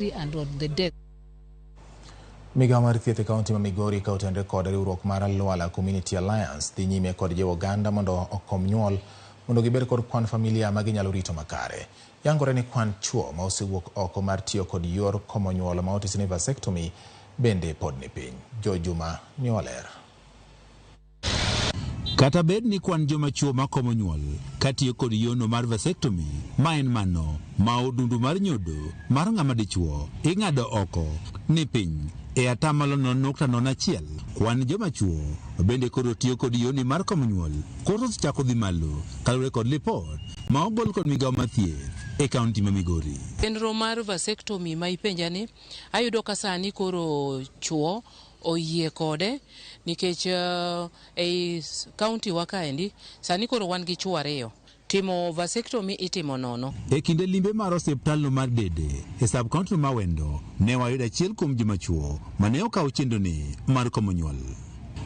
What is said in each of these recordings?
And on the death. Migawo mar thieth e kaunti ma Migori ka otenore kod riwruok mar Lwala Community Alliance dhi nyime kod jiwo oganda mondo okom nyuol mondo gibed kod kwan familia ma ginyalo rito makare. Yangore ni kwan chuo ma osewuok oko mar tiyo kod yor komo nyuol ma otis ni vasectomy bende pod ni piny. George Juma miyowa ler. Kata bed ni kwan joma chuo makomo nyuol katiyo kod yono mar vasectomy, ma en mano ma odundu mar nyodo mar ng'ama dichuo ing'ado oko ni piny e atamalo 0.01, kwan joma chuo bende koro tiyo kod yoni mar komo nyuol koro osechako dhi malo kaluwore kod lipot ma ogol kod migawo mar thieth e kaunti ma Migori. Chenro mar vasectomy ma ipenja ni ayudo ka sani koro chuo oyie kode nikech ei kaunti wa kaendi sani koro wan gi chuo ariyo. Timo vasectomy itimo nono. E kinde limbe mar osiptalno mar Dede e sub county ma Wendo, ne wayudo achiel kuom joma chuo mane okawo chenroni mar komo nyuol.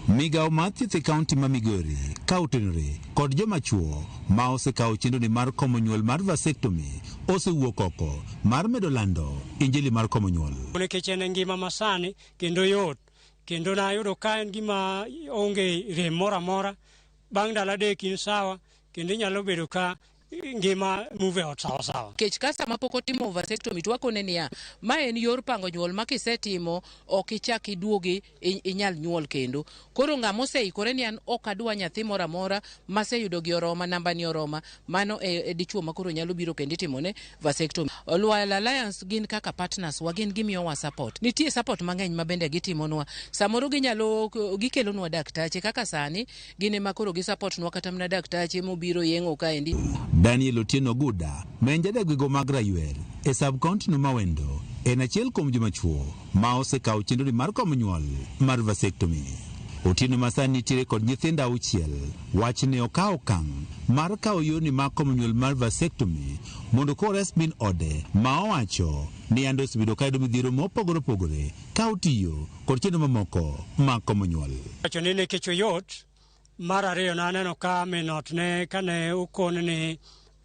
Migawo mar thieth e kaunti ma Migori ka otenore kod joma chuo ma osekawo chenroni mar komo nyuol mar vasectomy osewuok oko mar medo lando injili mar komo nyuol. Nikech en e ngima masani kendo yot, kendo nayudo ka en gima onge rem moro amora. Bang' ndalo 3 in sawa, kendo inyalo bedo ka ngima move ot sawa sawa. Nikech ka sama pok otimo vasectomy to wakone niya, ma en yor pango nyuol ma kisetimo ok ichak iduogi inyal nyuol kendo. Koro ng'ama oseikore ni an ok adwa nyathi moro amora maseyudo gi oroma, namba ni oroma, mano e dichuo ma koro nyalo biro kendo itimone vasectomy. Lwala Alliance gin kaka partners wa, gin gimiyowa support. Nitie support mang'eny ma bende gitimonwa. Samoro gikelonwa daktache kaka sani gin ema koro gisupport nwa kata mana daktache mobiro yeng'o kaendi. Daniel Otieno Guda, ma en jadagwego mag Raywer e sub county no ma Wendo, en achiel kuom joma chuo ma osekawo chenroni mar komo nyuol mar vasectomy. Otieno ma sani nitiere kod nyithindo 6 wach ne okawo okang' mar kawo yorni mar komo nyuol mar vasectomy mondo kores min ode ma owacho ni ando osebedo ka yudo midhiero mopogore opogore ka otiyo kod chenro mamoko mag komo nyuol. Wacho ni nikech oyot, mar ariyo naneno ka min ot ne kane okon ni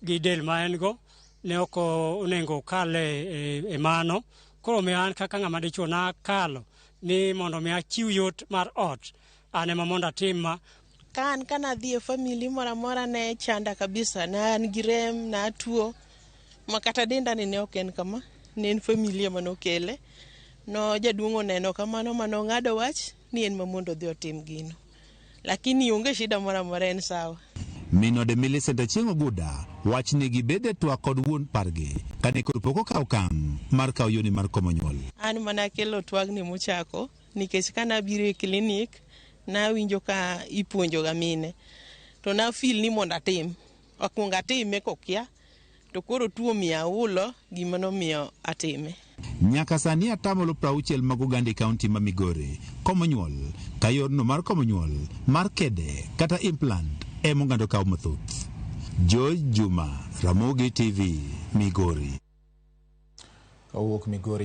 gi del ma en go ne ok onego okal e mano. Koro omiyo an kaka ng'ama dichuo nakalo ni mondo mi achiw yot mar ot, an ema mondo atim ma. Ka an kana adhi e family moro amora ne chanda kabisa, ne an gi rem, ne atuo, ma kata denda ni ne ok en kama, ne en familia manokele. No jaduong' oneno kamano manong'ado wach ni en ma mondo odhi otim gino. Lakini onge shida moro amora, en sawa. Min ode Millicent Achieng' Oguda wach ni gibede twak kod wuon pargi kane koro pok okawo okang' mar kawo yoni mar komo nyuol. An mana kelo twagni mochako nikech kana abiro e klinik nawinjo ka ipuonjo ga mine to na feel ni mondo atim, akwong atime kokia to koro tuo miyo aulo gima nomiyo atime. Nyaka sani atamalo 60 mag oganda e kaunti ma Migori komo nyuol ka yorno mar komo nyuol mar kede kata implant ema oganda okawo mathoth. George Juma, Ramogi TV, Migori. Kawuok Migori.